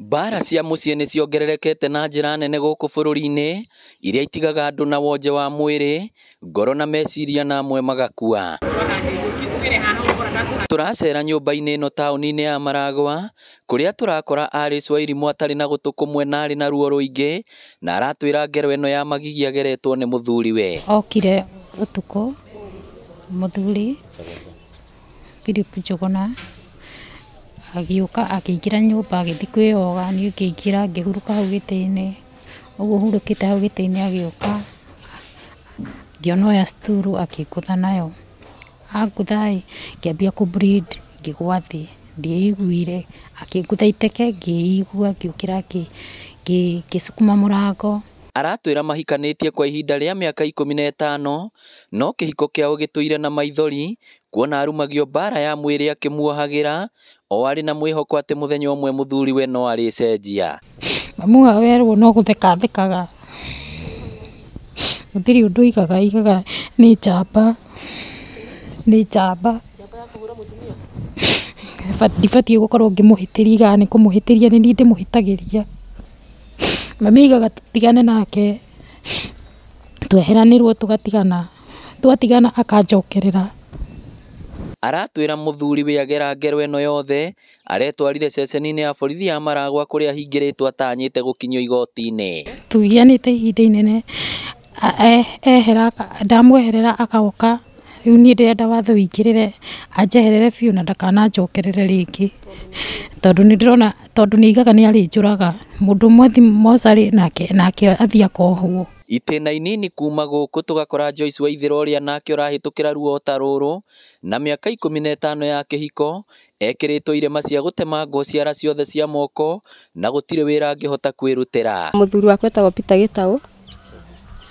Mbara cia mũciĩ nĩ ciongererekete na njĩra nene gũkũ bũrũri-inĩ, iria itigaga andũ na wonje wa mwĩrĩ, ngoro na meciria na amwe magakua. Tũracera nyũmba-inĩ ĩno taũni-inĩ ya Maragwa, kũrĩa tũrakora Alice Wairimu atarĩ na gũtũ kũmwe na arĩ na ruo rũingĩ, na aratwĩra ngero ĩno ya magigi ageretwo nĩ mũthuriwe. Okire ũtukũ mũthuri Philip Njuguna agĩũka akĩingĩra nyũmba agĩthiĩ kwĩyoga, niĩ ngĩingĩra ngĩhurũka hau gĩtĩ-inĩ, ũguo hurũkĩte hau gĩtĩ-inĩ agĩũka ngĩona oya sturu akĩngũtha nayo, angũtha ĩ ngĩambia kũ bleed ngĩgwa thĩ, ndieiguire, akĩngũtha iteke ngĩigua ngĩũkĩra ngĩcukuma mũrango. Aratwĩra mahikanĩtie kwa ihinda rĩa mĩaka 15, no kĩhiko kĩao gĩtũire na maithori, kuona arumagio mbara ya mwĩrĩ akĩmuohagĩra, o arĩ na mwĩhoko atĩ mũthenya ũmwe mũthuriwe no arĩcenjia. Mamu wao erwo no gũtheka athekaga, gũtirĩ ũndũ oigaga, aigaga nĩ njamba, nĩ njamba. Ndibatiĩ gũkorwo ngĩmũhĩtĩria, aigaga nĩ kũmũhĩtĩria nĩ niĩ ndĩmũhĩtagĩria. Mami aigaga tũtigane nake, tweheranĩrwo tũgatigana, twatigana akanjokerera. Aratwĩra mũthuriwe agera ngero ĩno yothe, aretwarire ceceni-inĩ ya borithi ya Maragwa kũrĩa ahingĩrĩtwo atanyĩte gũkinyio igoti-inĩ. Tũgianĩte ihinda inene, ehera ndamweherera agoka, rĩu niĩ ndĩrenda watho ũingĩrĩre anjeherere biũ na ndakananjokerere rĩngĩ, tondũ nĩ ndĩrona, tondũ nĩ aigaga nĩ arĩnjũraga, mũndũ ũmwe athiĩ mocarĩ nake athiĩ akohwo. Itĩna inini kuma gũkũ tũgakora Joyce Waithĩra ũrĩa nake ũrahĩtũkĩra ruo ta rũrũ, na mĩaka 15 ya kĩhiko, ekĩrĩtwo irema cia gũtemangwo ciara ciothe cia moko na gũtirĩ wĩra angĩhota kwĩrutĩra. Mũthuri wakwa etagwo Peter Gĩtaũ.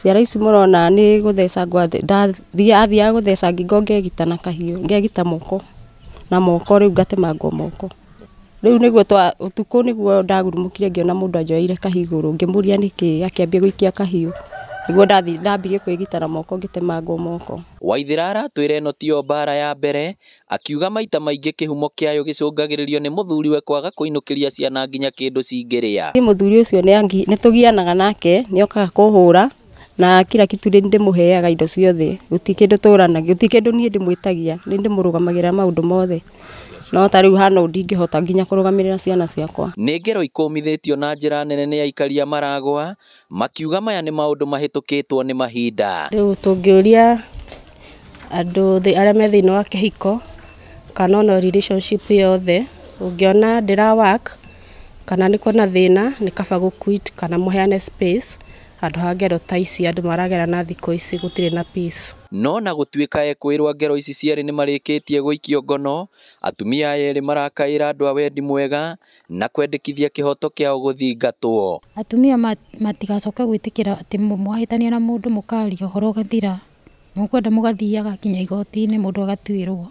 Ciara ici mũrona nĩ gũthecangwo athiaga gũtheca ngingo ngegita na kahiũ, ngegita moko na moko rĩu ngatemangwo moko. Rĩu nĩguo ũtukũ nĩguo ndagurumũkire ngĩona mũndũ anjoeire kahiũ igũrũ, ngĩmũria nĩkĩ akĩambia gũikia kahiũ. Nĩguo ndambirie kwĩgita na moko ngĩtemangwo moko. Waithĩra aratwĩra ĩno tiyo mbara ya mbere, akiuga maita maingĩ kĩhumo kĩayo gĩcũngagĩrĩrio nĩ mũthuriwe kwaga kũinũkĩria ciana nginya kĩndũ cingĩrĩa. Mũthuri ũcio nĩ tũgianaga nake, nĩ okaga kũhũra na kila kitu nĩ ndĩmũheaga indo ciothe, gũtirĩ kĩndũ tũranagia, gũtirĩ kĩndũ niĩ ndĩmwĩtagia, nĩ ndĩmũrũgamagĩrĩra maũndũ mothe. No ta rĩu hana ũũ ndingĩhota nginya kũrũgamĩrĩra ciana ciakwa. Nĩ ngero ikũmithĩtio na njĩra nene nĩ aikari a Maragwa, makiuga maya nĩ maũndũ mahĩtũkĩtwo nĩ mahinda. Rĩu tũngĩũria andũ arĩa me thĩinĩ wa kĩhiko kana ona relationship yothe, ũngĩona ndĩra work kana nĩ kwĩna thĩna, nĩ kaba gũ quit kana mũheane space handũ ha ngero ta ici andũ maragera na thikũ ici gũtirĩ na peace. No na gũtuĩka ekwĩrwo ngero ici cierĩ nĩ marĩkĩtie gũikio ngono, atumia aya erĩ marakaĩra andũ a wendi mwega na kwendekithia kĩhoto kĩao gũthingatwo. Atumia matigacoke gwĩtĩkĩra atĩ mwahĩtania na mũndũ mũkaria ũhoro ũgathira, mũkwenda mũgathiaga nginya igoti-inĩ mũndũ agatuĩrwo,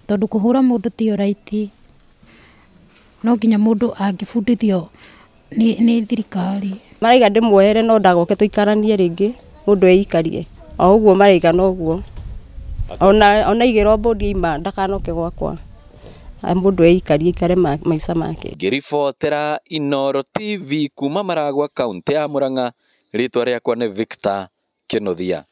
tondũ kũhũra mũndũ tiyo right, no nginya mũndũ angĩbundithio nĩ thirikari. Maraiga ndĩmuohere no ndagoke tũikaranie rĩngĩ, mũndũ eikarie. O ũguo maraiga noguo. Ona igĩrwo mbũndi ima ndakanoke gwakwa. Mũndũ eikarie aikare maica make. Ngĩribotera Inooro TV kuma Maragwa kaunti ya Murang'a, rĩtwa rĩakwa nĩ Victor Kĩnuthia.